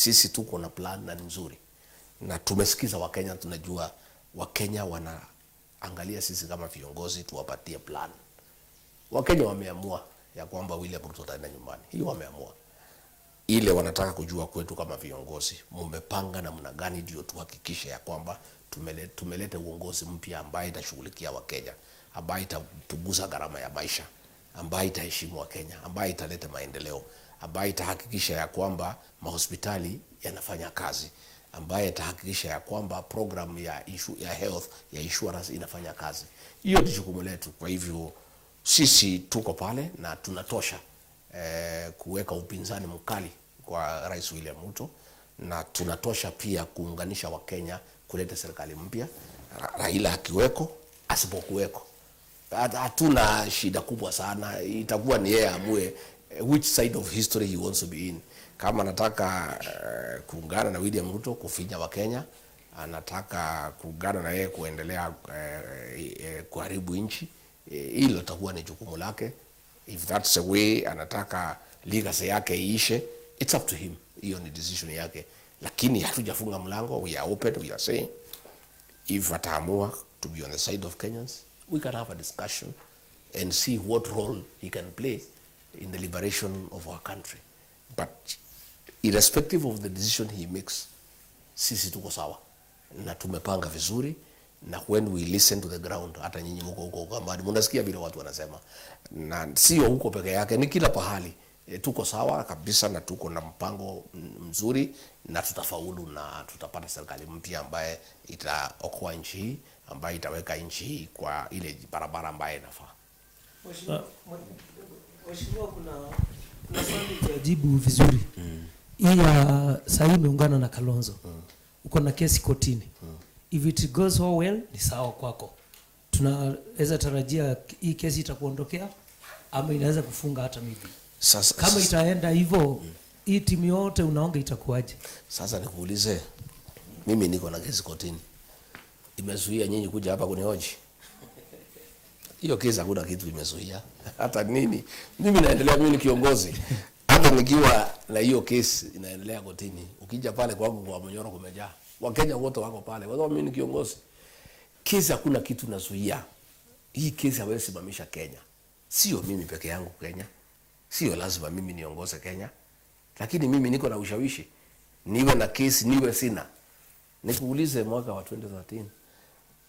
Sisi tuko na plan na ni nzuri, na tumesikiza Wakenya. Tunajua Wakenya wanaangalia sisi kama viongozi tuwapatie plan. Wakenya wameamua ya kwamba William Ruto ataenda nyumbani, hiyo wameamua. Ile wanataka kujua kwetu kama viongozi, mumepanga namna gani ndio tuhakikishe ya kwamba tumeleta uongozi mpya ambaye itashughulikia Wakenya, ambaye itapunguza gharama ya maisha, ambaye itaheshimu Wakenya, ambaye italeta maendeleo, ambaye itahakikisha ya kwamba mahospitali yanafanya kazi, ambaye itahakikisha ya kwamba program ya health ya insurance inafanya kazi. Hiyo ni jukumu letu. Kwa hivyo sisi tuko pale na tunatosha kuweka upinzani mkali kwa Rais William Ruto, na tunatosha pia kuunganisha Wakenya kuleta serikali mpya, Raila akiweko asipokuweko. Hatuna shida kubwa sana, itakuwa ni yeye amue which side of history he wants to be in. Kama anataka kuungana na William Ruto kufinya Wakenya, anataka kuungana na yeye kuendelea kuharibu nchi, hilo litakuwa ni jukumu lake. If that's the way anataka legacy yake iishe, it's up to him. Hiyo ni decision yake, lakini hatujafunga mlango. We are open, we are saying if ataamua to be on the side of Kenyans, we can have a discussion and see what role he can play in the liberation of our country. But irrespective of the decision he makes, sisi tuko sawa na tumepanga vizuri, na when we listen to the ground, hata nyinyi mko huko Ukambani mnasikia vile watu wanasema, na sio huko peke yake, ni kila pahali. Tuko sawa kabisa na tuko na mpango mzuri na tutafaulu na tutapata serikali mpya ambaye itaokoa nchi hii, ambaye itaweka nchi hii kwa ile barabara ambaye inafaa. Mheshimiwa, kuna swali hujajibu vizuri. Hii ya sahii imeungana na Kalonzo. Uko na kesi kotini. If it goes all well, ni sawa kwako. Tunaweza tarajia hii kesi itakuondokea ama inaweza kufunga hata maybe. Sasa, Kama itaenda hivyo, hii timu yote unaonga itakuwaje? Sasa nikuulize, mimi niko na kesi kotini, imezuia nyinyi kuja hapa kunihoji? Hiyo kesi hakuna kitu imezuia hata nini. Mimi naendelea, mimi ni kiongozi, hata nikiwa na hiyo kesi inaendelea kotini, ukija pale kwangu kwa Munyoro kumejaa Wakenya wote wako pale, kwa sababu mimi ni kiongozi. Kesi hakuna kitu nazuia. Hii kesi hawezi simamisha Kenya, sio mimi peke yangu Kenya, sio lazima mimi niongoze Kenya, lakini mimi niko na ushawishi, niwe na kesi niwe sina. Nikuulize, mwaka wa 2013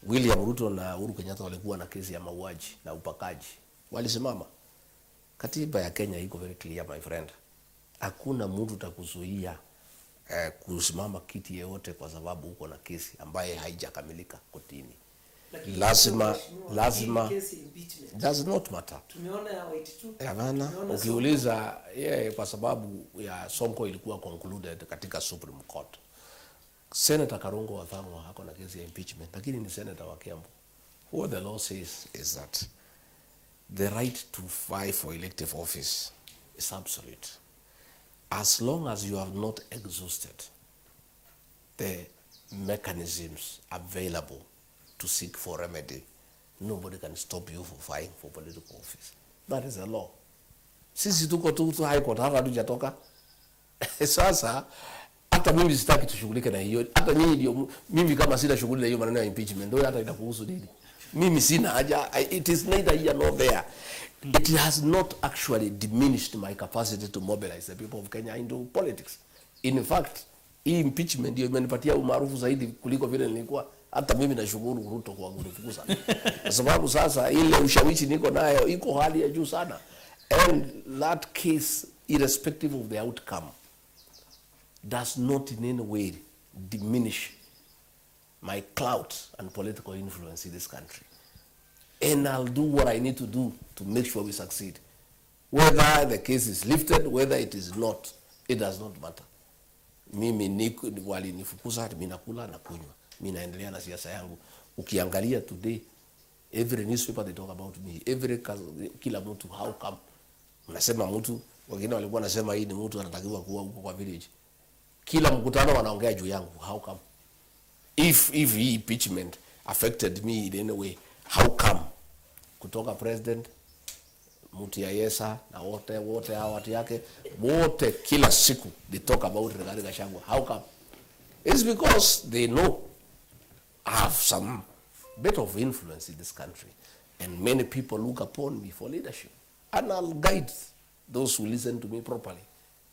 William Ruto na Uhuru Kenyatta walikuwa na kesi ya mauaji na ubakaji, walisimama. Katiba ya Kenya iko very clear, my friend, hakuna mtu takuzuia kusimama kiti yeyote kwa sababu uko na kesi ambaye haijakamilika kotini. Lazima lazima, does not matter. Tumeona ya 82. Hapana, Tumeona. Ukiuliza yeye, kwa sababu ya Sonko ilikuwa concluded katika Supreme Court. Senator Karungo wa Thang'wa ako na kesi ya impeachment, lakini ni senator wa Kiambu. What the law says is that the right to vie for elective office is absolute as long as you have not exhausted the mechanisms available to seek for remedy. Nobody can stop you for vying for political office. That is the law. Sisi tuko tu High Court, hata hatujatoka. Sasa hata mimi sitaki tushughulike na hiyo. Hata nyinyi ndio, mimi kama sina shughuli na hiyo maneno ya impeachment, ndio hata inakuhusu nini? Mimi sina haja. It is neither here nor there. It has not actually diminished my capacity to mobilize the people of Kenya into politics. In fact, hii impeachment ndio imenipatia umaarufu zaidi kuliko vile nilikuwa. Hata mimi nashukuru Ruto kwa kunifukuza, kwa sababu sasa ile ushawishi niko nayo iko hali ya juu sana, and that case, irrespective of the outcome, does not in any way diminish my clout and political influence in this country. And I'll do what I need to do to make sure we succeed. Whether the case is lifted, whether it is not, it does not matter. Mimi niko, walinifukuza, mimi nakula na kunywa, mimi naendelea na siasa yangu. Ukiangalia today, every newspaper they talk about me, every kila mtu, how come mnasema mtu, wengine walikuwa nasema hii ni mtu anatakiwa kuwa huko kwa village. Kila mkutano wanaongea juu yangu, how come? If hii impeachment affected me in any way, how come kutoka president Mtu ya Yesa na wote wote hao watu yake wote, kila siku they talk about Rigathi Gachagua. How come? It's because they know I have some bit of influence in this country, and many people look upon me for leadership, and I'll guide those who listen to me properly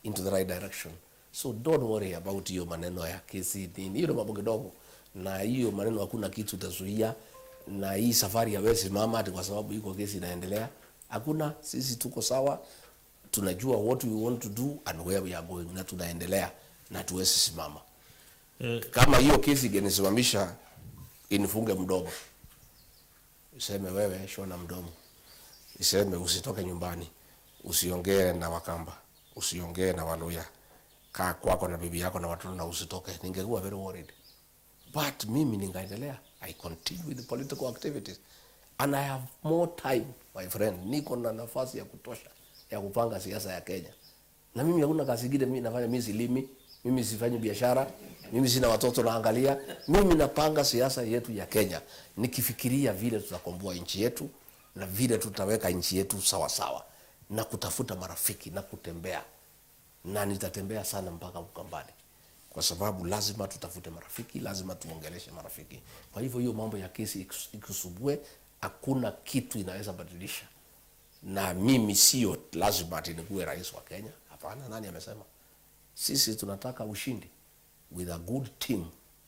into the right direction. So don't worry about hiyo maneno ya kesi nini, hiyo ni mambo kidogo, na hiyo maneno hakuna kitu utazuia, na hii safari hawezi mama ati kwa sababu iko kesi inaendelea. Hakuna, sisi tuko sawa, tunajua what we want to do and where we are going, na tunaendelea na tuwezi simama. Kama hiyo kesi ingenisimamisha inifunge mdomo, iseme wewe shona mdomo, iseme usitoke nyumbani, usiongee na Wakamba, usiongee na Waluya, kaa kwako na bibi yako na watoto na usitoke, ningekuwa very worried. But mimi ningaendelea. I continue with the political activities and I have more time, my friend. Niko na nafasi ya kutosha ya kupanga siasa ya Kenya, na mimi hakuna kazi ingine mimi nafanya. Mimi silimi, mimi sifanyi biashara, mimi sina watoto naangalia. Mimi napanga siasa yetu ya Kenya nikifikiria vile tutakomboa nchi yetu na vile tutaweka nchi yetu sawa sawa, na kutafuta marafiki na kutembea, na nitatembea sana mpaka Ukambani kwa sababu lazima tutafute marafiki, lazima tuongeleshe marafiki. Kwa hivyo hiyo mambo ya kesi ikusumbue, hakuna kitu inaweza badilisha. Na mimi sio lazima ati nikuwe rais wa Kenya. Hapana, nani amesema? Sisi tunataka ushindi with a good team.